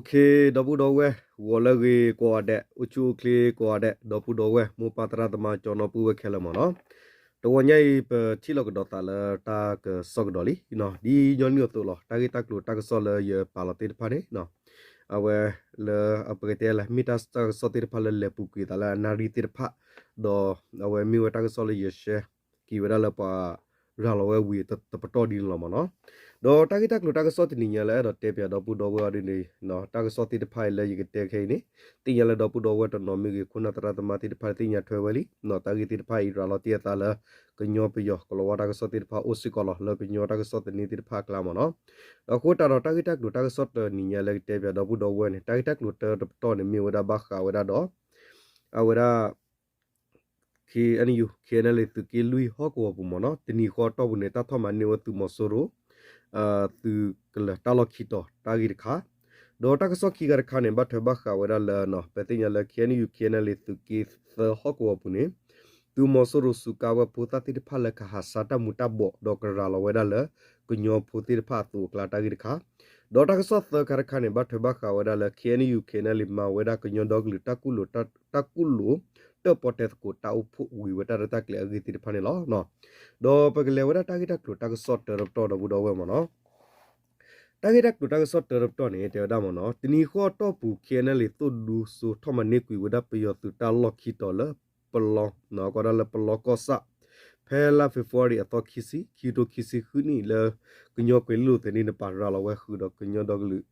ဒီပုၢ်ဒီဝဲၢ် ဂီၤလၢအဂ့ၤကိးဂၤဒဲး, အိၣ်ဆူၣ်အိၣ်ချ့ကိးဂၤဒဲး, ဒီပုၢ်ဒီဝဲၢ် မိၢ်ပၢ်သရၣ်သမါ ကၠီနီၢ်ပုၢ်ဝဲၢ်ခဲလၢာ်မ့ၢ်နီၤ. တဂီၤညါအံၤ ပထံၣ်လိာ်ကဒီးသးလၢတၢ်ကစီၣ်ကဒီးလံ, ဒ်ညီနုၢ်အသိးလီၤ. တၢ်ဂ့ၢ်တၢ်ကျိၤတၢ်ကစီၣ်လၢယပာ်လီၤသ့ၣ်တဖၣ်န့ၣ် အဝဲလၢအပကတဲလၢ မ့ၢ်တၢ်ကစီၣ်သ့ၣ်တဖၣ်လၢလဲၤပူၤကွံာ်သးလၢအနၣ်ရံၣ်သ့ၣ်တဖၣ်, ဒီးအဝဲမ့ၢ်ဝဲတၢ်ကစီၣ်လၢယ share က့ၤဝဲဒၣ်လၢပှၤရၤလီၤဝဲဝံၤတပတီၢ်ဒ်န့ၣ်လီၤမ့ၢ်နီၤ. ဒီးတၢ်ဂ့ၢ်တၢ်ကျိၤတၢ်ကစီၣ်တနံၤညါလၢအဲၣ်ဒိးတဲပၠးဒီပုၢ်ဒီဝဲၢ်အီၤဒ်န့ၣ်, တၢ်ကစီၣ်သ့ၣ်တဖၣ်အံၤလၢယကတဲခဲအံၤန့ၣ်, သ့ၣ်ညါလၢဒီပုၢ်ဒီဝဲၢ်တနီၤမ့ၢ်ဂ့ၤ ခိၣ်နၢ်သရၣ်သမါသ့ၣ်တဖၣ်သ့ၣ်ညါထွဲဝဲလံ, တၢ်ဂ့ၢ်သ့ၣ်တဖၣ်အံၤရၤလီၤတ့ၢ်အသးလၢ ကညီပယီၤ ကလီၤဝါတၢ်ကစီၣ်သ့ၣ်တဖၣ်အိၣ်စ့ၢ်ကီးလီၤ လၢကညီတၢ်ကစီၣ်သန့သ့ၣ်တဖၣ်အကျါမ့ၢ်နီၤ. ဒီးအဃိသတးဒီးတၢ်ဂ့ၢ်တၢ်ကျိၤတၢ်ကစီၣ်တနံၤညါလၢကတဲပၠးဒီပုၢ်ဒီဝဲၢ်န့ၣ် တၢ်ဂ့ၢ်တၢ်ကျိၤတၢတပတီၢ်န့ၣ် မ့ၢ်ဝဲဒၣ်ဘၣ်ဃးဝဲဒၣ်ဒီး အဝဲဒၣ် KNU KNLA သုးက့လွံၢ်ဟီၣ်ကဝီၤပူၤမ့ၢ်နီၤ, တနံၤဃီအတီၢ်ပူၤန့ၣ် တၢ်ထီၣ်မၤန့ၢ်ဝဲသုးမီၤစိရိၤ သုးကလၢၤတၢ်လီၢ်ခံတီၤတၢ်ဂ့ၢ်တခါ, ဒီးတၢ်ကစီၣ်ခံဂၤတခါန့ၣ် ဘၣ်ထွဲဘၣ်ဃးဝဲဒၣ်လၢ ပသ့ၣ်ညါလၢ KNU KNLA သုးက့သၢဟီၣ်ကဝီၤပူၤန့ၣ် သုးမီၤစိရိၤစူးကါဝဲဖိသၣ်သ့ၣ်တဖၣ်လၢကဟးဆါတၢ်မူၤတၢ်ဘှီး ဒီးကရၤလီၤဝဲဒၣ်လၢ ကညီဖိသ့ၣ်တဖၣ်အသိးအကျါတၢ်ဂ့ၢ်တခါ, ဒီးတၢ်ကစီၣ်သၢခါတခါန့ၣ် ဘၣ်ထွဲဘၣ်ဃးဝဲဒၣ်လၢ KNU KNLA မၤဝဲဒၣ်ကညီဒီကလုာ်တၢ်ကူၣ်လိာ် တၢ်ကူၣ်လိာ် တၢၣ်ပီတဲသကိးတၢ်အိၣ်ဖှိၣ်ဝံၤဝဲတၢ်ရဲၣ်တၢ်ကျဲၤအဂ့ၢ်သ့ၣ်တဖၣ်န့ၣ်လီၤ. ဒီးပကလဲၤဝဲဒၣ်တၢ်ဂ့ၢ်တၢ်ကျိၤတၢ်ကစီၣ်တၢတပတီၢ်ဒီပုၢ်ဒီဝဲၢ်မ့ၢ်နီၤ. တၢ်ဂ့ၢ်တၢ်ကျိၤတၢ်ကစီၣ်တၢတပတီၢ်န့ၣ် တဲဝဲဒၣ်မ့ၢ်နီၤ, တနံၤဃီအတီၢ်ပူၤ KNLA သိၣ်ဒူစိထီၣ်မၤန့ၢ်ကွံာ်ဝဲဒၣ်ပယီၤသုးတၢ်လီၢ်ခံတီၤလၢ ပလီ ကီးဒၣ်လၢပလီကီၢ်ဆၣ် ဖဲလါ February အသီခံဆံ ခံကထိခံဆံဃုနံၣ်လၢ ကညီကွဲၤလ့လိၤသန့တပၤ ရၤလီၤဝဲဃုာ်ဒီးကညီဒီကလုာ်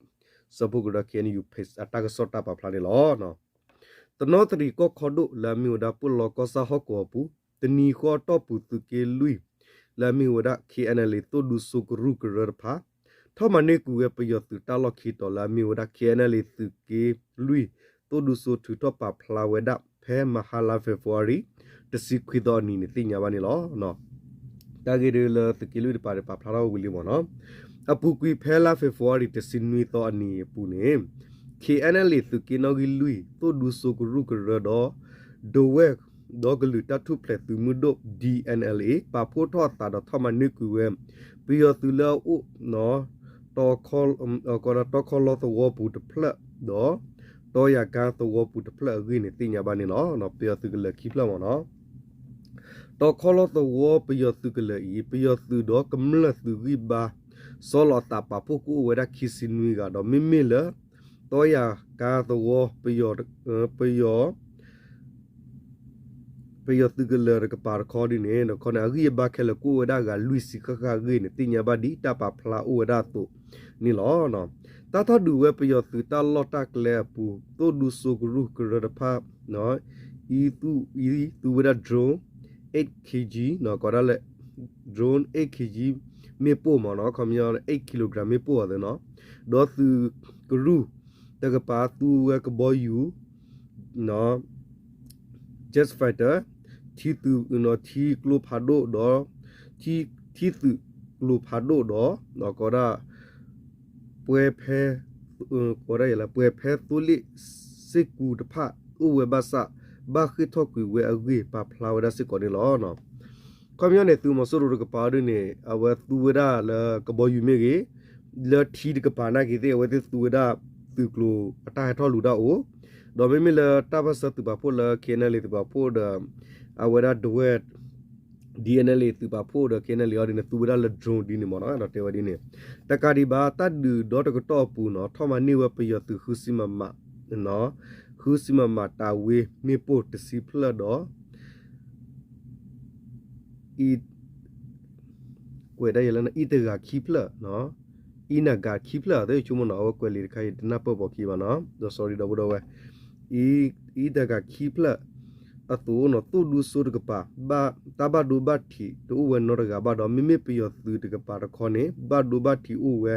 စၢဖှိၣ်ကရၢ KNU Page အတၢ်ကစီၣ်တၢ်ပာ်ဖျါန့ၣ်လီၤ. တနီသရံၣ်ကီၢ်ခီဒိၣ်လၢအမ့ၢ်ဝဲဒၣ်ပလီကီၢ်ဆၣ်ဟီၣ်ကဝီၤပူၤ တနံၤဃီအတီၢ်ပူၤသုးက့လွံၢ် လၢအမ့ၢ်ဝဲဒၣ် KNLA သိၣ်ဒူစိကရူၢ်ကရၢတဖၣ် ထီၣ်မၤန့ၢ်ကွံာ်ဝဲပယီၤသုးတၢ်လီၢ်ခံတီၤလၢအမ့ၢ်ဝဲဒၣ် KNLA သုးက့လွံၢ် သိၣ်ဒူစိထုးထီၣ်ပာ်ဖျါဝဲဒၣ် ဖဲမဟါလါ February တဆံခွံသီအနံၤန့ၣ်သ့ၣ်ညါဘၣ်န့ၣ်လီၤ. တၢ်ဂ့ၢ်ဒ်လၢသုးက့လွံၢ်တပၤန့ၣ် ပာ်ဖျါထီၣ်ဝဲဝံၤလံမ့ၢ်နီၤ. အပူၤကွံာ်ဖဲလါ February တဆံနွံသီအနံၤအပူၤန့ၣ် KNLA သုးက့နီၣ်ဂံၢ်လွံၢ် သိၣ်ဒူစိကရူၢ်ကရၢဒီး ဒဝဲၢ်ဒီကလုာ်တၢ်ထူၣ်ဖျဲးသုးမုၢ်ဒိၣ် DNLA ပာ်ဖှိၣ်ထီၣ်အသးဒီးထီၣ်မၤန့ၢ်ကွံာ်ဝဲ ပယီၤသုးလၢအအိၣ် တီခီလီသဝီပူၤတဖျၢၣ်ဒီး တီယၤကါသဝီပူၤတဖျၢၣ်အဂ့ၢ်န့ၣ် သ့ၣ်ညါဘၣ်န့ၣ်လီၤ. ပယီၤသုးကလၢၤခံဖျၢၣ်မ့ၢ်နီၤ. တီခီလီသဝီပယီၤသုးကလၢၤအံၤ ပယီၤသုးဒီးကမျၢၢ်သုးဂံၢ်ဘါ ဆီလီၤအသးပာ်ဖှိၣ်ကအိၣ်ဝဲဒၣ်ခံဆံနွံဂၤဒီး မ့မ့ၢ်လၢ တီယၤကါသဝီ ပယီၤ ပယီၤ ပယီၤသုးကလၢၤတကပၤတခီဒ်န့ၣ် တခီန့ၣ် အဂံၢ်အဘါခဲလၢာ်ကအိၣ်ဝဲဒၣ်ဂၤလွံၢ်ဆံဃၣ်ဃၣ်အဂ့ၢ်န့ၣ် သ့ၣ်ညါဘၣ်ဒ်တၢ်ပာ်ဖျါအိၣ်ဝဲဒၣ်အသိးန့ၣ်လီၤ. တၢ်ထီၣ်ဒုးဝဲပယီၤသုးတၢ်လီၢ်တၢ်ကျဲအပူၤ သိၣ်ဒူစိကရူၢ်ကရၢတဖၣ် အံၤသူဝဲဒၣ် drone eight K G ကိးဒၣ်လၢ drone eight K G မ့ၣ်ပိၢ်မ့ၢ်နီၤ ခီပညီ eight kilogram မ့ၣ်ပိၢ်အီၤသ့နီၤ ဒီးသုးကရူၢ်တကပၤသူဝဲကဘီယူၤ jet fighter ထံသုး ထံကျိဖးဒိၣ်ဒီး ထံသုးကျိဖးဒိၣ်ဒီး ကိးဒၣ် ပှဲၤဖဲ ကိးဒၣ်ယဲလၢ ပှဲၤဖဲသိလ့ၣ်စ့ၢ်ကူတဖၣ် အိၣ်ဝဲဘၣ်ဆၣ် ဘၣ်ဃ့ၢ်ထီၣ်ကွံာ်ဝဲအဂ့ၢ် ပာ်ဖျါဝဲဒၣ်စ့ၢ်ကီးန့ၣ်လီၤ. ခီပညီန့ၣ် သုးမီၤစိရိၤတကပၤဒ်န့ၣ် အဝဲသူဝဲဒၣ်လၢကဘီယူၤမ့ၢ်ဂ့ၤ, လၢထံတကပၤနာ်က့ၤသ့ၣ် အဝဲသ့ၣ်သူဝဲဒၣ်သုးကျိၤအတၢ်ဟဲထီၣ်လူၤတၢ်အိၣ်, ဒီးမ့မ့ၢ်လၢတၢ်ပၢၢ်ဆၢသုးပာ်ဖှိၣ်လၢ K N L A သုးပာ်ဖှိၣ်ဒီး အဝဲဒၣ်ဒဝဲၢ် D N L A သုးပာ်ဖှိၣ်ဒီး K N L A အီၤဒ်န့ၣ် သူဝဲဒၣ်လၢ drone ဒ်န့ၣ်မ့ၢ်နီၤ အဲၣ်ဒိးတဲဝဲဒ်န့ၣ်, တကးဒံးဘၣ် တၢ်ဒုးဒီတကတီၢ်အပူၤနီၤ ထီၣ်မၤန့ၢ်ဝဲပယီၤသုးဃုဆံမမ ဃုဆံမမ တာဝေး မ့ၣ်ပိၢ်တဆံဖျၢၣ်ဒီး အံၤ ကွဲးတၢ်ယဲလၢ အံၤတဂၤခံဖျၢၣ်, အံၤနဂၤခံဖျၢၣ် သ့ၣ်ဆိကမိၣ်နီၤ အဝဲကွဲးလံာ်တခါ ယတနၢ်ပၢၢ်ပိာ်ခံဘၣ်နီၤ ဒီး sorry ဒီပုၢ်ဒီဝဲၢ်, အံၤတဂၤခံဖျၢၣ် အသိးနီၤ သိၣ်ဒူစိတကပၤ တၢ်ဘၣ်ဒိဘၣ်ထံးတအိၣ်ဝဲနီတဂၤဘၣ်ဒီး မ့မ့ၢ်ပယီၤသုးတကပၤတခီန့ၣ် ဘၣ်ဒိဘၣ်ထံးအိၣ်ဝဲ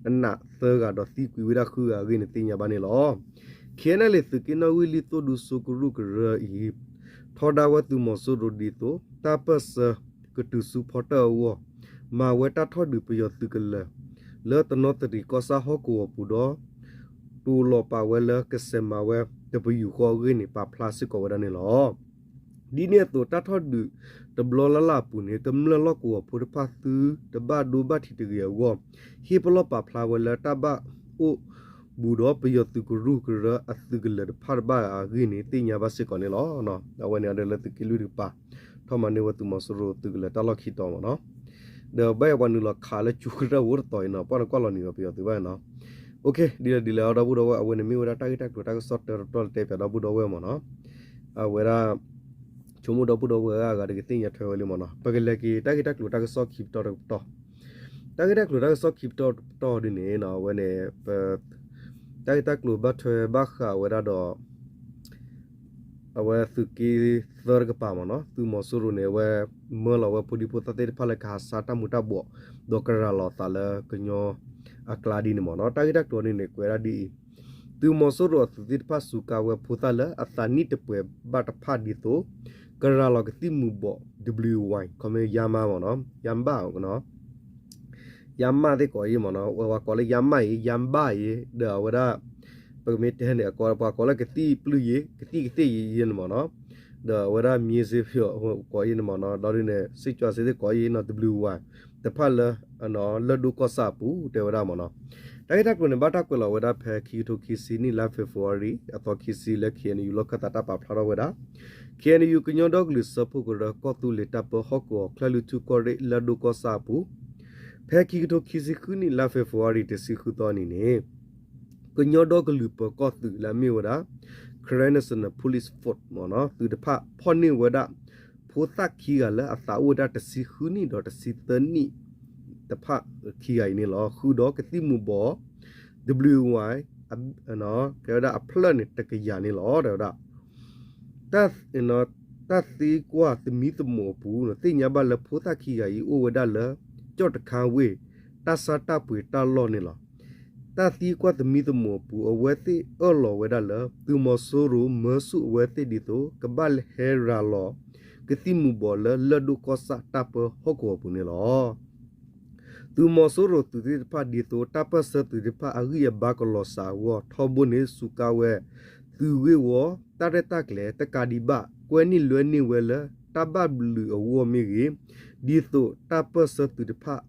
အနးသၢဂၤဒီးသံကွံာ်ဝဲဒၣ်ဃုဂၤအဂ့ၢ်န့ၣ် သ့ၣ်ညါဘၣ်န့ၣ်လီၤ. K N L A သုးက့နီၣ်ဂံၢ်လွံၢ် သိၣ်ဒူစိကရူၢ်ကရၢအံၤ ထီဒါဝဲသုးမီၤစိရိၤဒ်သိး တၢ်ပၢၢ်ဆၢကတုၤဆူဖီတၢၣ်အဂီၢ် မၤဝဲတၢ်ထီၣ်ဒုးပယီၤသုးကလၢၤ လၢတနီသရံၣ်ကီၢ်ဆၣ်ဟီၣ်ကဝီၤပူၤဒီး တိၤလီၤပာ်ဝဲလၢကစဲးမၤဝဲတပယူာ်ဃီအဂ့ၢ်န့ၣ် ပာ်ဖျါစ့ၢ်ကီးဝဲဒၣ်န့ၣ်လီၤ. ဒ်န့ၣ်အသိး တၢ်ထီၣ်ဒုးတဘျီလၢ်လၢ်အပူၤန့ၣ် ကမျၢၢ်လီၢ်ကဝီၤဖိတဖၣ်သုတဘၣ်ဒိဘၣ်ထံးတဂ့ၤအဂီၢ် ဟ့ၣ်ပလီၢ်ပာ်ဖျါဝဲလၢတၢ်ဘၣ်အိၣ် ဘူးဒီးပယီၤသုးကရူၢ်ကရၢအသုးကလၢၤတဖၣ်တဘၣ်အဂ့ၢ်န့ၣ် သ့ၣ်ညါဘၣ်စ့ၢ်ကီးန့ၣ်လီၤ. အဝဲန့ၣ်အဒိလၢသုးက့လွံၢ်တကပၤ ထီၣ်မၤန့ၢ်ဝဲသုးမီၤစိရိၤသုးကလၢၤတၢ်လီၢ်ခံတီၤမ့ၢ်နီၤ. ဒီးဘၣ်ယပှၤနုာ်လီၤခးလၢကၠူကရၢၢ်ဝိတတီၤအံၤနီၤ ပှၢ်နကွၢ်လီၤနံၤဝဲပယီၤသုးဘၣ်နီၤ. ဒ်လဲၣ်ဒ်လဲၣ်ဒီပုၢ်ဒီဝဲၢ် အဝဲန့ၣ်မ့ၢ်ဝဲဒၣ်တၢ်ဂ့ၢ်တၢ်ကျိၤတၢ်ကစီၣ်တၢတပတီၢ်လၢတဲပၠးဒီပုၢ်ဒီဝဲၢ်မ့ၢ်နီၤ. အဝဲဒၣ် ဆိကမိၣ်ဒီပုၢ်ဒီဝဲၢ်အဂၤတကသ့ၣ်ညါထွဲဝဲလံမ့ၢ်နီၤ. ပကလဲၤက့ၤတၢ်ဂ့ၢ်တၢ်ကျိၤတၢ်ကစီၣ်ခံပတီၢ်တပတီၢ် တၢ်ဂ့ၢ်တၢ်ကျိၤတၢ်ကစီၣ်ခံပတီၢ်တပတီၢ်ဒ်န့ၣ် အဝဲန့ၣ် တၢ်ဂ့ၢ်တၢ်ကျိၤဘၣ်ထွဲဘၣ်ဃးဝဲဒၣ်ဒီး အဝဲသုးက့သၢတကပၤမ့ၢ်နီၤ သုးမီၤစိရိၤန့ၣ် အဝဲမၢလီၤဝဲဖိဒံဖိသၣ်သ့ၣ်တဖၣ်လၢကဟးဆါတၢ်မူၤတၢ်ဘှီး ဒီးကရၤလီၤအသးလၢကညီအကျါဒ်န့ၣ်မ့ၢ်နီၤ. တၢ်ဂ့ၢ်တၢ်ကျိၤန့ၣ်န့ၣ် ကွဲးဒၣ်ဒ်အံၤ သုးမီၤစိရိၤအသုးသ့ၣ်တဖၣ်စူးကါဝဲဖိသၣ်လၢအသးနံၣ်တပှဲၤဘၣ်တဖၣ်ဒ်သိး ကရၤလီၤကသံၣ်မူၤဘှီး WY ခီမ့ၢ် ယါမါ မ့ၢ်နီၤ ယါမါ ယါမါသ့ၣ်ကိးအံၤမ့ၢ်နီၤ ဝဲဝဲကိးလၢယါမါအံၤ ယါဘၣ်အံၤ ဒီးအဝဲဒၣ် ပကမ့ၢ်တဲန့ၣ် အကိးပှၤကိးလၢကသံၣ်ပျုၢ်ယံၤ ကသံၣ်ကသ့ၣ်ယံၤယံၤန့ၣ်မ့ၢ်နီၤ ဒီးအဝဲဒၣ် မံစ့ဖၠိၣ် ကိးအံၤန့ၣ်မ့ၢ်နီၤ ဒီးဒ်န့ၣ် စ့ၢ်ကီးစ့ၢ်သ့ၣ်ကိးအံၤနီၤ WY တဖၣ်လၢ လၢၢ်ဒိၣ်ကီၢ်ဆၣ်အပူၤ တဲဝဲဒၣ်မ့ၢ်နီၤ. တၢ်ဂ့ၢ်တၢ်ကျိၤန့ၣ် ဘၣ်တၢ်ကွဲးလီၤဝဲဒၣ်ဖဲခံကထိခံဆံနံၣ် လါ February အသီခံဆံလၢ KNU လီၢ်ခၢၣ်သးတၢ်ပာ်ဖျါထီၣ်ဝဲဒၣ် KNU ကညီဒီကလုာ်စၢဖှိၣ်ကရၢ ကီၢ်သူလ့ၤတၢ်ပၢဟီၣ်ကဝီၤ ချၢၣ်လွံၢ်ထူၣ်ကီၢ်ရ့ၣ် လၢၢ်ဒိၣ်ကီၢ်ဆၣ်အပူၤ ဖဲခံကထိခံဆံဃုနံၣ် လါ February တဆံဃုသီအနံၤန့ၣ် ကညီဒီကလုာ်ပၢၤကီၢ်သုးလၢအမ့ၢ်ဝဲဒၣ် Karen National Police Force မ့ၢ်နီၤ သုးတဖၣ်ဖီၣ်န့ၢ်ဝဲဒၣ် ဖိသၣ်ခံဂၤလၢအသးအိၣ်ဝဲဒၣ်တဆံဃုနံၣ်ဒီးတဆံသၢနံၣ်တဖၣ်ခံဂၤအံၤန့ၣ်လီၤ. ဃုာ်ဒီးကသံၣ်မူၤဘှီး WY ကဲဝဲဒၣ်အဖျၢၣ်န့ၣ်တကယၤန့ၣ်လီၤ တဲဝဲဒၣ် တၢ်သံကွၢ်သမံသမိးအပူၤ သ့ၣ်ညါဘၣ်လၢဖိသၣ်ခံဂၤအံၤအိၣ်ဝဲဒၣ်လၢ ကၠီၣ်တခါဝ့ၢ် တၢ်ဆါတၢ်ပှ့ၤတၢ်လီၢ်န့ၣ်လီၤ. တၢ်သံကွၢ်သမံသမိးအပူၤ အဝဲသ့ၣ်အၢၣ်လီၤဝဲဒၣ်လၢ သုးမီၤစိရိၤမၢဆူၣ်အဝဲသ့ၣ်ဒ်သိး ကဘၣ်ဟဲရၤလီၤ ကသံၣ်မူၤဘှီးလၢလၢၢ်ဒိၣ်ကီၢ်ဆၣ်တၢ်ပၢဟီၣ်ကဝီၤအပူၤန့ၣ်လီၤ. သုးမီၤစိရိၤသုးသ့ၣ်တဖၣ်ဒ်သိး တၢ်ပၢၢ်ဆၢသုးသ့ၣ်တဖၣ်အဂံၢ်အဘါကလီၤစှၤအဂီၢ် ထီဘိန့ၣ်စူးကါဝဲ သုးဂ့ၢ်ဝီ တၢ်ရဲၣ်တၢ်ကျဲၤတကးဒံးဘၣ် ကွဲန့ၢ်လွဲန့ၢ်ဝဲလၢ တၢ်ဘၣ်ဘျုးအဂီၢ်မ့ၢ်ဂ့ၤ, ဒ်သိးတၢ်ပၢၢ်ဆၢသုးတဖၣ်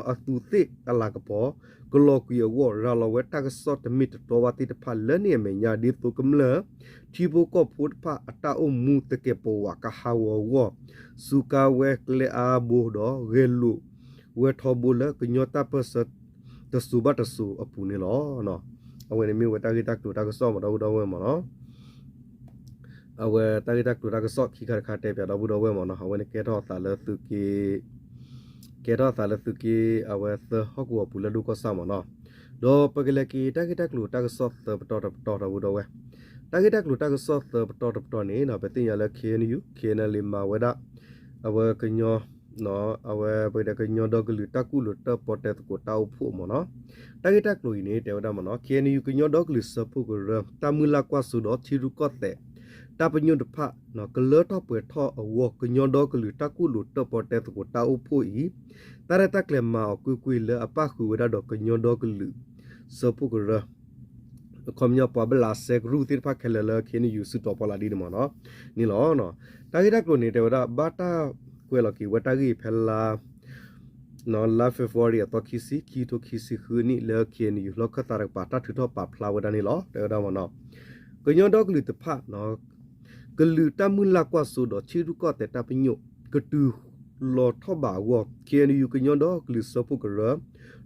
အသူးသ့ၣ်အလၤကပီၤ ကလီၤကွံာ်အဂီၢ် ရၤလီၤဝဲတၢ်ကစီၣ်တမ့ၢ်တတီဘၣ်သ့ၣ်တဖၣ်လၢန့ၣ်အမဲာ်ညါ ဒ်သိးကမျၢၢ် ထံဖိကီၢ်ဖိတဖၣ်အတၢ်အိၣ်မူသကဲးပဝးကဟးဂီၤအဂီၢ် စူးကါဝဲကျဲအါဘိဒီးဂဲၤလိာ်ဝဲထီဘိလၢကညီတၢ်ပၢၢ်ဆၢတစိၤဘၣ်တစိၤအပူၤန့ၣ်လီၤ. အဝဲန့ၣ်မ့ၢ်ဝဲတၢ်ဂ့ၢ်တၢ်ကျိၤတၢ်ကစီၣ်မ့ၢ်ဒီပုၢ်ဒီဝဲၢ်မ့ၢ်နီၤ အဝဲတၢ်ဂ့ၢ်တၢ်ကျိၤတၢ်ကစီၣ်ခံခါတခါတဲပၠးဒီပုၢ်ဒီဝဲၢ်မ့ၢ်နီၤ အဝဲန့ၣ်ကဲထီၣ်အသးလၢသုးက့ ကဲထီၣ်အသးလၢသုးက့ အဝဲသၢဟီၣ်ကဝီၤပူၤလၢဒိၣ်ကီၢ်ဆၣ်မ့ၢ်နီၤ ဒီးပကလဲၤက့ၤတၢ်ဂ့ၢ်တၢ်ကျိၤတၢ်ကစီၣ်သၢပတီၢ်တပတီၢ်ဒီပုၢ်ဒီဝဲၢ် တၢ်ဂ့ၢ်တၢ်ကျိၤတၢ်ကစီၣ်သၢပတီၢ်တပတီၢ်န့ၣ် ပသ့ၣ်ညါလၢ K N U K N L A မၤဝဲဒၣ် အဝဲကညီ အဝဲပကတဲကညီဒီကလုာ်တၢ်ကူၣ်လိာ်တၢၣ်ပီၣ်တဲသကိးတၢ်အိၣ်ဖှိၣ်မ့ၢ်နီၤ တၢ်ဂ့ၢ်တၢ်ကျိၤအံၤန့ၣ် တဲဝဲဒၣ်မ့ၢ်နီၤ K N U ကညီဒီကလုာ်စၢဖှိၣ်ကရၢ တၢ်မုၢ်လၢ်ကွၢ်စိဒီးထံရူၢ်ကီၢ်သဲး တၢ်ပညိၣ်တဖၣ် ကလၢထီၣ်ပှဲၤထီၣ်အဂီၢ် ကညီဒီကလုာ်တၢ်ကူၣ်လိာ်တၢၣ်ပီၣ်တဲသကိးတၢ်အိၣ်ဖှိၣ်အံၤ တၢ်ရဲၣ်တၢ်ကျဲၤမၤအီၤကွ့ၢ်ကွ့ၢ်လၢအပၣ်ဃုာ်ဝဲဒၣ်ဒီးကညီဒီကလုာ် စၢဖှိၣ်ကရၢ ခီပညီပှၤဘၣ်လၢအစဲကရူၢ်သ့ၣ်တဖၣ်ခဲလၢာ်လၢ K N U စုတီၤဖီလာ်ဒ်န့ၣ်မ့ၢ်နီၤ န့ၣ်လီၤ. တၢ်ဂ့ၢ်တၢ်ကျိၤန့ၣ် တဲဝဲဒၣ် ဘၣ်တၢ်ကွဲးလီၤက့ၤဝဲတၢ်ဂ့ၢ်ဖဲလါ လါ February အသီခံဆံ ခံကထိခံဆံဃုနံၣ်လၢ K N U လီၢ်ခၢၣ်သးတကပၤ တၢ်ထုးထီၣ်ပာ်ဖျါဝဲဒၣ်န့ၣ်လီၤ. တဲဝဲဒၣ်မ့ၢ်နီၤ ကညီဒီကလုာ်တဖၣ် ကလုာ်တၢ်မုၢ်လၢ်ကွၢ်စိဒီးထံရူၢ်ကီၢ်သဲးတၢ်ပညိၣ် ကတုၤလီၤထီၣ်ဘးအဂီၢ် K N U ကညီဒီကလုာ်စၢဖှိၣ်ကရၢ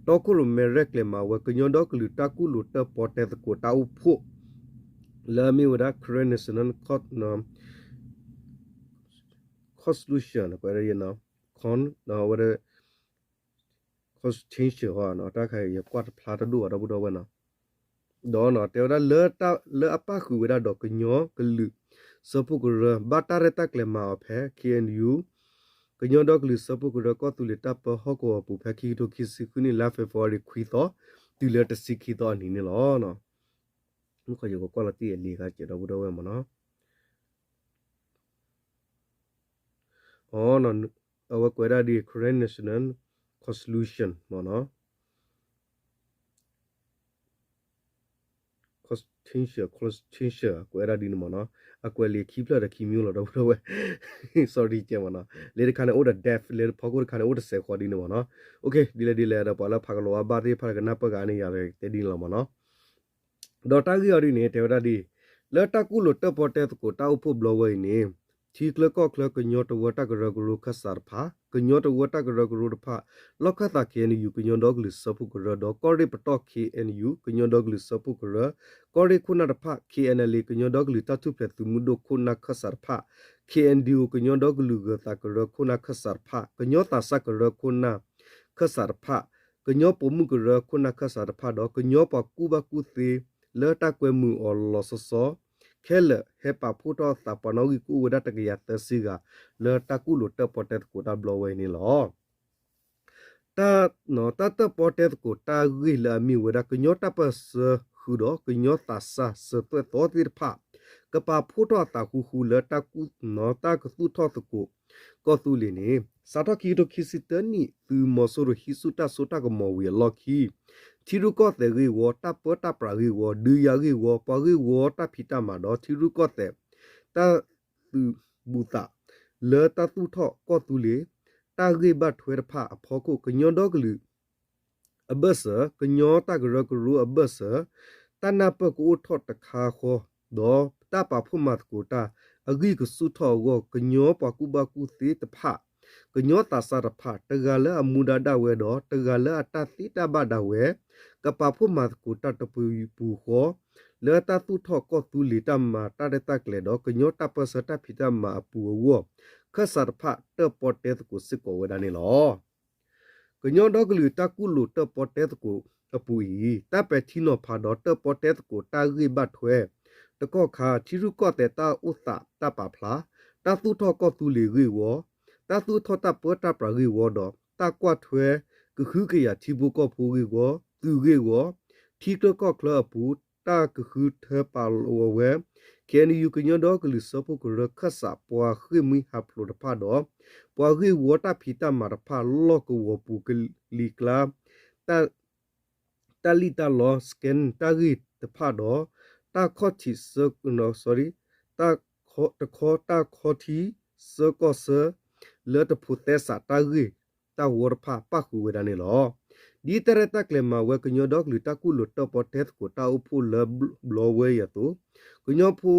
တီခိၣ်ရိၣ်မဲရဲၣ်ကျဲၤမၤဝဲ ကညီဒီကလုာ်တၢ်ကူၣ်လိာ်တၢၣ်ပီၣ်တဲသကိးတၢ်အိၣ်ဖှိၣ် လၢအမ့ၢ်ဝဲဒၣ် Karen National Con Constitution ကွဲးဒၣ် Con ဝဲဒၣ် Constitution တၢ်ခါအံၤယကွၢ်တဖျါတဒိၣ်ဘၣ်ဒီပုၢ်ဒီဝဲၢ်နီၤ ဒီးတဲဝဲဒၣ် လၢအပၣ်ဃုာ်ဝဲဒၣ်ဒီးကညီကလုာ် စၢဖှိၣ်ကရၢ ဘၣ်တၢ်ရဲၣ်တၢ်ကျဲၤမၤအီၤဖဲ K N U ကညီဒီကလုာ်စၢဖှိၣ်ကရၢ ကီၢ်သူလ့ၤတၢ်ပၢဟီၣ်ကဝီၤအပူၤ ဖဲခံကထိခံဆံဃုနံၣ် လါ February ခွံသီ တုၤလၢတဆံခံသီအနံၤန့ၣ်လီၤ. မုၢ်ခီယကကွၢ်လီၤတံၢ်အလံၤဂၤစဲးဒီပုၢ်ဒီဝဲၢ်မ့ၢ်နီၤ အဝဲကွဲးဒၣ်ဒ် Karen National Constitution မ့ၢ်နီၤ Constitution Constitution ကွဲးဒၣ်ဒ်န့ၣ်မ့ၢ်နီၤ အကွဲးလံာ်ခံဖျၢၣ်ဒီးခံမံၤလီၤဒီပုၢ်ဒီဝဲၢ် sorry ကဲမ့ၢ်နီၤ လၢတခါန့ၣ်အိၣ်ဒီး depth လၢဖီခိၣ်တခါန့ၣ်အိၣ်တစဲးဃီဒ်န့ၣ်မ့ၢ်နီၤ ဒ်လဲၣ်ဒ်လဲၣ်ဒီးပှၤလၢဖးကလီၤဝဲဘၣ်သ့ၣ်တဖၣ်ကနၢ်ပၢၢ်ဂ့ၤန့ၣ် ယၤတဲဒ်န့ၣ်လီၤမ့ၢ်နီၤ ဒီးတၢ်ဂ့ၢ်အီၤဒ်န့ၣ် တဲဝဲဒၣ်ဒ်အံၤ, လၢတၢ်ကူၣ်လိာ်တၢၣ်ပီၣ်တဲသကိးတၢ်အိၣ်ဖှိၣ်ဘျီဝဲအံၤန့ၣ်, ထံချၢကီၢ်ချၢကညီတဝၢတၢ်ကရၢကရိခၢၣ်စးတဖၣ်, ကညီတဝၢတၢ်ကရၢကရိတဖၣ်, လီၢ်ခၢၣ်သး KNU ကညီဒီကလုာ်စၢဖှိၣ်ကရၢ, ဒီးကီၢ်ရ့ၣ်ပတီၢ် KNU ကညီဒီကလုာ်စၢဖှိၣ်ကရၢ, ကီၢ်ရ့ၣ်ခိၣ်နၢ်တဖၣ် KNLA ကညီဒီကလုာ်တၢ်ထူၣ်ဖျဲးသုးမုၢ်ဒိၣ်ခိၣ်နၢ်ခၢၣ်စးတဖၣ်, KNDO ကညီဒီကလုာ်ဂၢၤသးကရၢခိၣ်နၢ်ခၢၣ်စးတဖၣ်, ကညီသးစၢ်ကရၢခိၣ်နၢ်ခၢၣ်စးတဖၣ်, ကညီပိာ်မုၣ်ကရၢခိၣ်နၢ်ခၢၣ်စးတဖၣ် ဒီးကညီပှၤကူၣ်ဘၣ်ကူၣ်သ့ လၢတၢ်ကွဲမုာ်အီၤလီၤဆီဆီ ခဲလၢာ်ဟဲပာ်ဖှိၣ်ထီၣ်အသး ပှၤနီၣ်ဂံၢ်ကအိၣ်ဝဲဒၣ်တကယၤသၢဆံဂၤ လၢတၢ်ကူၣ်လိာ်တၢၣ်ပီၣ်တဲသကိးတၢ်ဘျီဝဲအံၤန့ၣ်လီၤ. တၢ်တၢၣ်ပီၣ်တဲသကိးတၢ်ဂ့ၢ်လၢအမ့ၢ်ဝဲဒၣ် ကညီတၢ်ပၢၢ်ဆၢဃုာ်ဒီး ကညီသးစၢ်စၢၤသွဲၣ်သီသ့ၣ်တဖၣ် ကပာ်ဖှိၣ်ထီၣ်အသးဃူဃူလၢ တၢ်ကသူၣ်ထီၣ်သကိးကီၢ်သူလ့ၤန့ၣ် စးထီၣ်ခံကထိခံဆံတၢနံၣ် သုးမီၤစိရိၤဟံးဆူၣ်တၢ်စိတၢ်ကမီၤဝံၤအလီၢ်ခံ ထံရူၢ်ကီၢ်သဲးဂ့ၢ်ဝီ, တၢ်ပၢတၢ်ပြးဂ့ၢ်ဝီ, ဒုးယၤဂ့ၢ်ဝီ, ပှၤဂ့ၢ်ဝီတၢ်ဖံးတၢ်မၤဒီး ထံရူၢ်ကီၢ်သဲး တၢ်သုးဘူးသး လၢတၢ်သူၣ်ထီၣ်ကီၢ်သူလ့ၤ တၢ်ဂ့ၢ်ဘၣ်ထွဲတဖၣ်အဖီခိၣ် ကညီဒီကလုာ်အဘၢၣ်စၢၤ, ကညီတၢ်ကရၢကရိအဘၢၣ်စၢၤ, တၢ်နၢ်ပၢၢ်ကအိၣ်ထီၣ်တခါဃီ, ဒီးတၢ်ပာ်ဖှိၣ်မၤသကိးတၢ်အဂံၢ်ကဆူၣ်ထီၣ်အဂီၢ် ကညီပှၤကူၣ်ဘၣ်ကူၣ်သ့တဖၣ်, ကညီသးစၢ်တဖၣ် တဂၤလၢအမူဒါဒၣ်ဝဲဒီး တဂၤလၢအတၢ်သ့တၢ်ဘၣ်ဒၣ်ဝဲ ကပာ်ဖှိၣ်မၤသကိးတၢ်တပူၤပူၤဃီ လၢတၢ်သူၣ်ထီၣ်ကီၢ်သူလ့ၤတၢ်မၤတၢ်ရဲၣ်တၢ်ကျဲၤဒီး ကညီတၢ်ပၢၢ်ဆၢတၢ်ဖံးတၢ်မၤအပူၤအဂီၢ် ခၢၣ်စးတဖၣ်တၢၣ်ပီၣ်တဲသကိးစ့ၢ်ကီးဝဲဒၣ်န့ၣ်လီၤ. ကညီဒီကလုာ်တၢ်ကူၣ်လိာ်တၢၣ်ပီၣ်တဲသကိးအပူၤအံၤ တၢ်ပဲာ်ထံနီၤဖးဒီးတၢၣ်ပီၣ်တဲသကိးတၢ်ဂ့ၢ်ဘၣ်ထွဲ တကီၢ်ခါ ထံရူၢ်ကီၢ်သဲးတၢ်အိၣ်သးတၢ်ပာ်ဖျါ တၢ်သူၣ်ထီၣ်ကီၢ်သူလ့ၤဂ့ၢ်ဝီ, တၢ်သူၣ်ထီၣ်တၢ်ပၢတၢ်ပြးဂ့ၢ်ဝီဒီး တၢ်ကွၢ်ထွဲကဟုကယာ်ထံဖိကီၢ်ဖိဂ့ၢ်ဝီ, သုးဂ့ၢ်ဝီ, ထံချၢကီၢ်ချၢအပူၤ တၢ်ကဃုထၢပာ်လီၤဝဲ KNU ကညီဒီကလုာ်စၢဖှိၣ်ကရၢခၢၣ်စး ပှၤဃ့ၢ်မှံဟးဖျိးတဖၣ်ဒီး ပှၤဂ့ၢ်ဝီတၢ်ဖံးတၢ်မၤတဖၣ် လီၢ်ကဝီၤပူၤကလံၤကျါ တၢ်လံၣ်တၢ်လီ scan တၢ်ဂ့ၢ်တဖၣ်ဒီး တၢ်ခီၣ်ထံးဆၢ တခီတၢ်ခီထံးဆၢကီၢ်ဆၢ လၢတဖိးသဲစးတၢ်ဂ့ၢ်တၢ်ဝီတဖၣ်ပၣ်ဃုာ်ဝဲဒၣ်န့ၣ်လီၤ. ဒ်တၢ်ရဲၣ်တၢ်ကျဲၤမၤဝဲကညီဒီကလုာ်တၢ်ကူၣ်လိာ်တၢၣ်ပီၣ်တဲသကိးတၢ်အိၣ်ဖှိၣ်လၢဘျီဝဲအံၤအသိး ကညီဖိ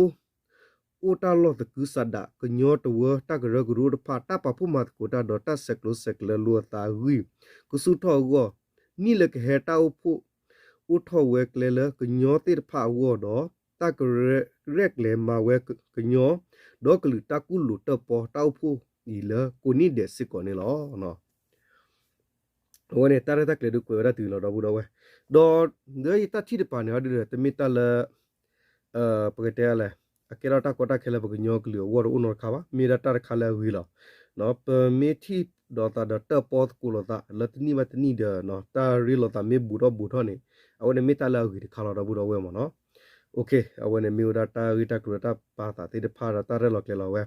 အိၣ်တၢ်လီၢ်သကုၤဆးဒး ကညီတဝၢတၢ်ကရၢကရိတဖၣ် တၢ်ပာ်ဖှိၣ်မၤသကိးတၢ်ဒီးတၢ်ဆဲးကျိးဆဲးကျၢလိာ်အသးအဂံၢ် ကဆူၣ်ထီၣ်အဂီၢ် နံၣ်လၢကဟဲတၢ်အိၣ်ဖှိၣ် အိၣ်ထီၣ်ဝဲကျဲလၢကညီသ့ၣ်တဖၣ်အဂီၢ်ဒီး တၢ်ကရဲၣ်ကျဲၤမၤဝဲကညီ ဒီကလုာ်တၢ်ကူၣ်လိာ်တၢၣ်ပီၣ်တၢ်အိၣ်ဖှိၣ်အံၤလၢကိးနံၣ်ဒဲးစ့ၢ်ကီးန့ၣ်လီၤ. အဝဲန့ၣ် တၢ်ရဲၣ်တၢ်ကျဲၤဒုးကွဲးဝဲဒၣ်တုၤလီၤ ဒီပုၢ်ဒီဝဲၢ်, ဒီးလၢယတၢ်ထံၣ်တပၤန့ၣ် အီၤဒုးဒီး တမ့ၢ်တၢ်လၢ ပကတဲလဲၣ် အကဲထီၣ်တၢ်ကီတၢ်ခဲလၢပကညီကလုာ်အဂီၢ်တအိၣ်နီတခါဘၣ်, မ့ၢ်ဒၣ်တၢ်တခါလၢအဂ့ၤလီၤ. ပမ့ၢ်ထံၣ်ဒီးသးဒီးတၢၣ်ပီၣ်သကိးလိာ်သး လၢတနံၣ်ဘၣ်တနံၣ်ဒီး တၢ်ရ့လိာ်သးမ့ၢ်ဘူးထီၣ်ဘူးထီၣ်န့ၣ် အဝဲန့ၣ်မ့ၢ်တၢ်လၢအဂ့ၤတခါလီၤ ဒီပုၢ်ဒီဝဲၢ်မ့ၢ်နီၤ. အဝဲန့ၣ်မ့ၢ်ဝဲဒၣ်တၢ်ဂ့ၢ်တၢ်ကျိၤတၢ်ပာ်သးသ့ၣ်တဖၣ်ဒီးတၢ်ရဲၣ်လီၤကျဲၤလီၤဝဲ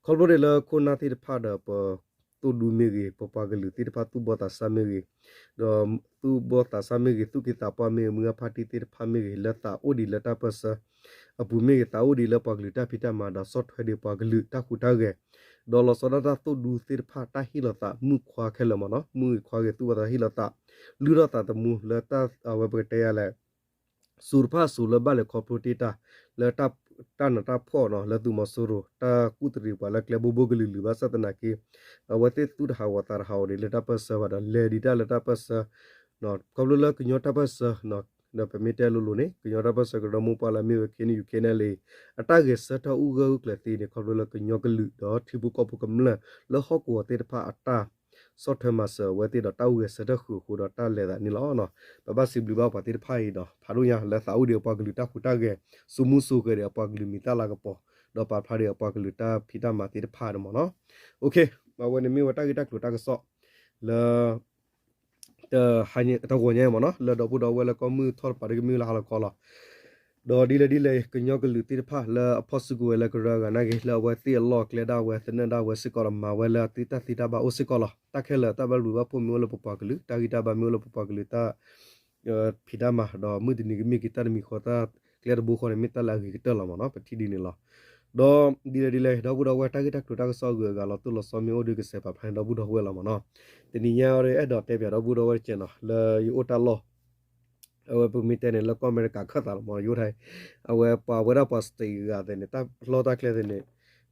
ခီဖျိဒ်လၢခိၣ်နၢ်သ့ၣ်တဖၣ်ဒီးပ သိၣ်ဒူမ့ၢ်ဂ့ၤ, ပပှၤကလုာ်သ့ၣ်တဖၣ်သူၣ်ဘီသးစၢ်မ့ၢ်ဂ့ၤ, ဒီးသူၣ်ဘီသးစၢ်မ့ၢ်ဂ့ၤ, သူၣ်က့သးပှၢ်မ့ၢ်ဂ့ၤ, မုၢ်ဂၢ်ဖါတံၢ်သ့ၣ်တဖၣ်မ့ၢ်ဂ့ၤ, လၢသးအိၣ်ဒံးလၢတၢ်ပၢၢ်ဆၢအပူၤမ့ၢ်ဂ့ၤ, သးအိၣ်ဒံးလၢပှၤကလုာ်တၢ်ဖံးတၢ်မၤဒီးဆီၣ်ထွဲဒံးပှၤကလုာ်တၢ်ဟူးတၢ်ဂဲၤ, ဒီးလီၤဆီဒၣ်တၢ်သိၣ်ဒူသ့ၣ်တဖၣ် တၢ်ဟ့ၣ်လီၤသးမုၣ်ခွါခဲလၢာ်မ့ၢ်နီၤ, မုၣ်ဂ့ၤခွါဂ့ၤ သူၣ်ဘီသးဟ့ၣ်လီၤသး, လုၢ်ထီၣ်သးသမူလၢတၢ်အဝဲပကတဲယၤလဲၣ် စူၤတဖၣ်စူၤလၢဘၣ်လဲၤခီဖျိတ့ၢ်တၢ် လၢတၢ်နးတၢ်ဖှီၣ်နီၤ လၢသုးမီၤစိရိၤ တၢ်ကူၣ်တရံးပှၤလၢကျဲဘိဘိကလုာ်လုာ်ဘၣ်ဆၣ်သနာ်က့ အဝဲသ့ၣ်သူၣ်တဟးဂီၤသးတဟးဂီၤဒံးလၢတၢ်ပၢၢ်ဆၢဘၣ်ဒီး လဲၤဒံးတၢ်လၢတၢ်ပၢၢ်ဆၢ ခီဖျိလၢကညီတၢ်ပၢၢ်ဆၢ ဒီးပမ့ၢ်တဲလိၤလိၤန့ၣ် ကညီတၢ်ပၢၢ်ဆၢကရၢမိၢ်ပှၢ်လၢအမ့ၢ်ဝဲ KNU KNLA အတၢ်ဂဲၤဆၢထၢၣ်အိၣ်ဂၢၢ်အိၣ်ကျၢၤသ့န့ၣ် ခီဖျိလၢကညီကလုာ်ဒီးထံဖိကီၢ်ဖိကမျၢၢ်လၢဟီၣ်ကဝီၤသ့ၣ်တဖၣ်အတၢ် ဆီၣ်ထွဲမၤစၢၤအဝဲသ့ၣ်ဒီးတၢ်အိၣ်ဂဲၤဆၢထၢၣ်ဃုာ်အဃိဒီးတၢ်လဲၤသးန့ၣ်လီၤ. ပဘၣ်စံးဘျုးဘၣ်ပှၤသ့ၣ်တဖၣ်အံၤဒီး ဖးဒိၣ်ညါလၢသးအိၣ်ဒံးအပှၤကလုာ်တၢ်ဟူးတၢ်ဂဲၤ စိာ်မူစိာ်ဂဲၤဒံးအပှၤကလုာ်မံၤသၣ်လၤကပီၤ ဒီးပာ်ဖျါဒံးအပှၤကလုာ်တၢ်ဖံးတၢ်မၤသ့ၣ်တဖၣ်န့ၣ်မ့ၢ်နီၤ. အဝဲန့ၣ်မ့ၢ်ဝဲတၢ်ဂ့ၢ်တၢ်ကျိၤတၢ်ကစီၣ်လၢ တဂီၤညါမ့ၢ်နီၤ လၢဒီပုၢ်ဒီဝဲၢ်လၢကီၢ်မုၢ်ထီၣ်တပၤဒ်ကမ့ၢ်လၢဟါလီၤခီလီၤ. ဒီးဒ်လဲၣ်ဒ်လဲၣ် ကညီကလုာ်သ့ၣ်တဖၣ်လၢအဖီၣ်စုကဝဲၤလၢကရၢအဂၤနာ်က့ လၢအဝဲသ့ၣ်အလီၢ်အကျဲဒၣ်ဝဲ သနၢၣ်ဒၣ်ဝဲစ့ၢ်ကီးဒီးမၤဝဲလၢအသ့တၢ်သ့တၢ်ဘၣ်အိၣ်စ့ၢ်ကီးလီၤ. တၢ်ခဲလၢာ်တၢ်ဘၣ်ဘျုးဘၣ်ဖှိၣ်မ့ၢ်အိၣ်လၢပပှၤကလုာ် တၢ်ဂံၢ်တၢ်ဘါမ့ၢ်အိၣ်လၢပပှၤကလုာ်တၢ် ဖံးတၢ်မၤ ဒီးမုၢ်တနံၤကမ့ၢ်က့ၤတၢ်တမံၤဃီတၢ်ကျဲတဘိဃီန့ၣ် မ့ၢ်တၢ်လၢအဂ့ၤကတၢၢ်လီၤမ့ၢ်နီၤ ပထံၣ်ဒ်န့ၣ်လီၤ. ဒီးဒ်လဲၣ်ဒ်လဲၣ် ဒီပုၢ်ဒီဝဲၢ် တၢ်ဂ့ၢ်တၢ်ကျိၤတၢ်ကစီၣ်အဂုၤအဂၤလီၤတိၢ်လီၤဆီမ့ၢ်အိၣ်ဒီးကစဲးပာ်ဖျါန့ၣ် ဒီပုၢ်ဒီဝဲၢ်လီၤမ့ၢ်နီၤ. တနံၤညါအံၤအဲၣ်ဒိးတဲပၠးဒီပုၢ်ဒီဝဲၢ်တကဲးနီၤ လၢယအိၣ်တၢ်လီၢ် အဝဲပမ့ၢ်တဲန့ၣ် လၢကီၢ်အမဲရကၤခၢၣ်သးလီၤမ့ၢ် ယိထါအံၤ, အဝဲပှၤဝဲဒၣ်ပှၤ state ဂၤသ့ၣ်န့ၣ် တၢ်လီၢ်တၢ်ကျဲသ့ၣ်န့ၣ်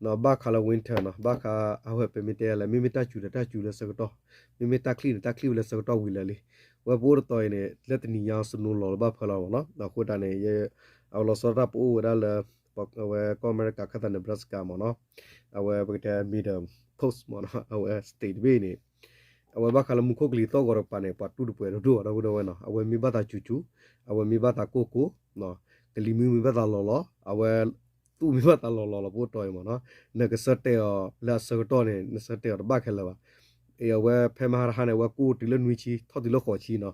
ဘၣ်ဃးလၢ winter နီၤ ဘၣ်ဃး အဝဲပမ့ၢ်တဲလဲၣ် မ့မ့ၢ်တၢ်စူၤဒီးတၢ်စူၤလၢဆၢကတီၢ်, မ့မ့ၢ်တၢ်ချံၣ်န့ၣ် တၢ်ချံၣ်ဝဲလၢဆၢကတီၢ်ဝံၤလၢာ်လံ. ဝဲပအိၣ်တတီၤအံၤန့ၣ် လၢတနံၤညါ snow လီၤလၢဘၣ်ဖၢလီၤမ့ၢ်နီၤ. အဃိတၢ်န့ၣ် အဝဲလီၤဆီဒၣ်တၢ်ပအိၣ်ဝဲဒၣ်လၢ အဝဲကီၢ်အမဲရကၤခၢၣ်သး Nebraska မ့ၢ်နီၤ, အဝဲပကတဲ middle coast မ့ၢ်နီၤ အဝဲ state တဘ့ၣ်န့ၣ် အဝဲဘၣ်ဃးလၢမူခိၣ်ကလံၤသီၣ်ဂီၤတကပၤန့ၣ် ပှၤတူၢ်တပှဲၤဒိၣ်ဒိၣ်ဘၣ် ဒီပုၢ်ဒီဝဲၢ်နီၤ. အဝဲမ့ၢ်ဘၣ်သးစူၤစူၤ, အဝဲမ့ၢ်ဘၣ်သးကိၢ်ကိၢ်, ကလံၤမုၢ်မ့ၢ်ဘၣ်သးလီၤလီၤ, အဝဲ သူၣ်မ့ၢ်ဘၣ်သးလီၤလီၤလီၤ ပအိၣ်တီၤအံၤမ့ၢ်နီၤ. နကဆၢတဲာ်အီၤလၢအဆၢကတီၢ်န့ၣ် နဆၢတဲာ်အီၤတဘၣ်ခဲလၢာ်ဘၣ်. အဝဲဖဲမဟါတဟါန့ၣ် အဝဲကိၢ်တုၤလၢနွံဆံ ထီၣ်တုၤလၢဃိးဆံနီၤ.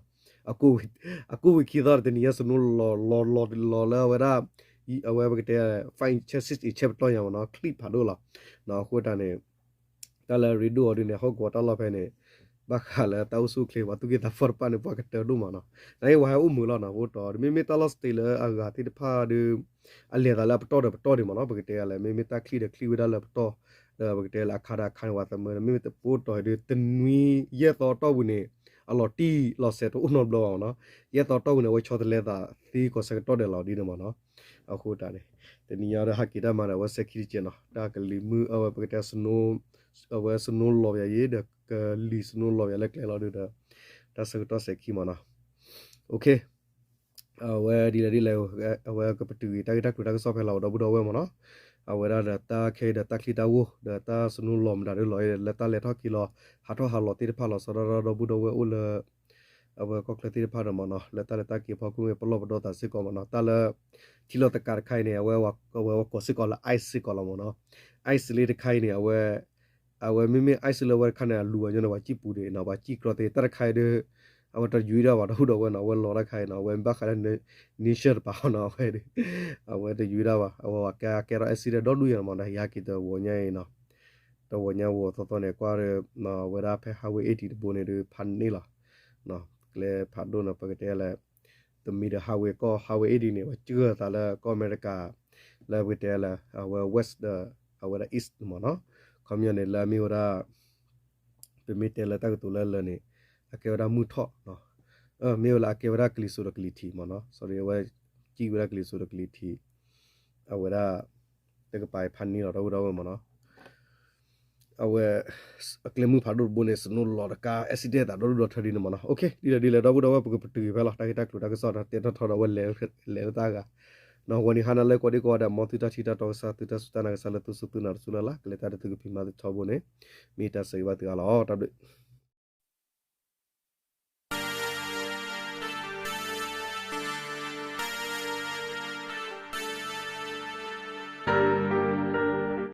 အကိၢ်ဝံၤခံသီ တနံၤညါ snow လီၤလီၤလီၤလီၤလၢအဝဲဒၣ် အဝဲပကတဲ five inches six inches ပတီၢ်ညါမ့ၢ်နီၤ ချံၣ်ဖးဒိၣ်လီၤ. အဃိတၢ်န့ၣ် တၢ်လၢရ့ဒိၣ်အီၤဒ်န့ၣ် ဟီၣ်ကဝီၤတၢ်လီၢ်ဖဲန့ၣ် ဘၣ်ဃးလၢတၢ်အိၣ်ဆူၣ်အိၣ်ချ့ ပှၤသူၣ်က့သးပှၢ်တဖၣ်န့ၣ် ပှၤကတၢၢ်ဒိၣ်မးနီၤ. နအံၤပှၤဟဲအိၣ်မုာ်လီၤနီၤ ပအိၣ်တီၤ မ့မ့ၢ်တၢ်လီၢ် state လၢအဂၤသ့ၣ်တဖၣ်ဒီး အလဲၤသးလၢအပတီၢ်ဒီးပတီၢ်ဒံးမ့ၢ်နီၤ ပကတဲလဲၣ် မ့မ့ၢ်တၢ်ချံၣ်ဒီးချံၣ်ဝဲဒၣ်လၢပတီၢ် ဒီးပကတဲလၢအခါဒီးအခါန့ၣ် ပှၤသမၢ မ့မ့ၢ်တပအိၣ်တီၤဒီး တနွံယဲၢ်သီတီၢ်ပူၤန့ၣ် အလီၤတံၢ်လီၤဆဲးတအိၣ်နီတဘျီဘၣ်မ့ၢ်နီၤ. ယဲၢ်သီတီၢ်ပူၤန့ၣ် အဝဲဆီတလဲသးသ့ကီးဆၢကတီၢ်ဒဲးလီၤဒ်န့ၣ်မ့ၢ်နီၤ. အဃိတၢ်န့ၣ် တနံၤညါဒီးဟးက့ၤတၢ်မၤဒီး အဝဲစဲးခံတကဲးနီၤ တၢ်ကလံၤမုၢ် အဝဲပကတဲ snow အဝဲ snow လီၤပယၤယ့ၣ်ဒီး ကလံၤ snow လီၤပယၤလၢကျဲလီၤဒုးဒီး တၢ်ဆၢကတီၢ်စဲးခံမ့ၢ်နီၤ. Okay အဝဲဒ်လဲၣ်ဒ်လဲၣ် အဝဲကပတုာ်ဂ့ၤ တၢ်ဂ့ၢ်တၢ်ကျိၤတၢ်ကစီၣ်ဖဲလီၤ ဒီပုၢ်ဒီဝဲၢ်မ့ၢ်နီၤ. အဝဲဒၣ်ဒီးတၢ်ခဲအံၤဒီးတၢ်ချံတၢ်ဂိၢ် ဒီးတၢ် snow လီၤမတၤဒုးလီၤ လၢတၢ်လဲၤထီၣ်က့ၤလီၤ ဟးထီၣ်ဟးလီၤသ့ၣ်တဖၣ်လီၤဆီဒၣ်တၢ်ဒီပုၢ်ဒီဝဲၢ်အိၣ်လၢ အဝဲကီၢ်ချၢသ့ၣ်တဖၣ်ဒီးမ့ၢ်နီၤ လၢတၢ်လဲၤတၢ်က့ၤဖီခိၣ်မ့ၢ်ပလီၢ်ပဒီသးစ့ၢ်ကီးမ့ၢ်နီၤ တၢ်လၢ ထံလီၤသကးတခါအံၤန့ၣ် အဝဲဝဲကိးစ့ၢ်ကီးလၢ ice စ့ၢ်ကီးလီၤမ့ၢ်နီၤ. ice လံတခါအံၤန့ၣ် အဝဲ အဝဲမ့မ့ၢ် ice လၢအဝဲတခါန့ၣ် အလူၤအီၤညီန့ၣ် ပှၤစံၣ်ပူၤဒံးနီၤ ပှၤစံၣ်ကြီသ့ တၢ်တခါအံၤဒီး အဝဲတယွံဒၣ်ဘၣ် ဒီပုၢ်ဒီဝဲၢ်နီၤ အဝဲလီၤတၢ်ခါအံၤနီၤ အဝဲမ့ၢ်ဘၣ်ဃးလၢ nature တပၤနီၤ အဝဲဒီး အဝဲတယွံဒၣ်ဘၣ် အဝဲပှၤကဲကဲထီၣ် accident ဒီဒူၣ်ယဲၢ်မ့ၢ်နီၤ ဟံးဟးက့ၤတဝီညါအံၤနီၤ တဝီညါဝီၤသီသီန့ၣ် ကွၢ်ဒီး အဝဲဒၣ်ဖဲ highway eighty တဘိန့ၣ်ဒီး ဖးန့ၢ်လီၤ ကျဲဖးဒိၣ်နီၤ ပကတဲလၢ တမံၤဒီး highway ကီၢ် highway eighty န့ၣ် ပှၤစံၣ်ဃၢၤသးလၢကီၢ်အမဲရကၤ လၢပကတဲလၢ အဝဲ west ဒီး အဝဲဒၣ် east မ့ၢ်နီၤ ခီပညီန့ၣ် လၢအမ့ၢ်ဝဲဒၣ် ပမ့ၢ်တဲလၢတၢ်ကတိၤလၢလၢာ်န့ၣ် အကဲဝဲဒၣ်မုၢ်ထီၣ် မ့ၢ်ဝဲလၢအကဲဝဲဒၣ်ကလံၤစိးဒီးကလံၤထံးမ့ၢ်နီၤ sorry အဝဲ စံၣ်ဝဲဒၣ်ကလံၤစိးဒီးကလံၤထံး အဝဲဒၣ် တကပၤအံၤဖးန့ၢ်လီၤ ဒီပုၢ်ဒီဝဲၢ်မ့ၢ်နီၤ အဝဲ အကျဲမုၢ်ဖးဒိၣ်တဘိန့ၣ် snow လီၤတကါ accident သးဒီဒူၣ်ဒီထၢဒ်န့ၣ်မ့ၢ်နီၤ okay ဒ်လဲၣ်ဒ်လဲၣ် ဒီပုၢ်ဒီဝဲၢ် ပကပတုာ်ဖဲလီၤ တၢ်ဂ့ၢ်တၢ်ကျိၤတၢ်ကစီၣ်ဒီး တဲထီၣ်ထီဒီးအဝဲလဲၤလၢတၢ်ဂၤ နီၤ ဝဲန့ၣ်ဟါနၤလၢကိးဒံကိးဂၤဒဲး မ်သုတၢ်ထံၣ်တၢ်တီကစၢ် သုတၢ်စူၢ်တၢ်နာ်ကစၢ်လၢသုစူၢ်သုနာ်တစူၢ်လၢ်လၢ် ကလဲၤတၢ်ဒီးသုကဖံးမၤသုထီဘိန့ၣ် မ့ၢ်တၢ်ဆၢဂ့ၤဘၣ်သုအါလီၤ တၢ်ဘျုး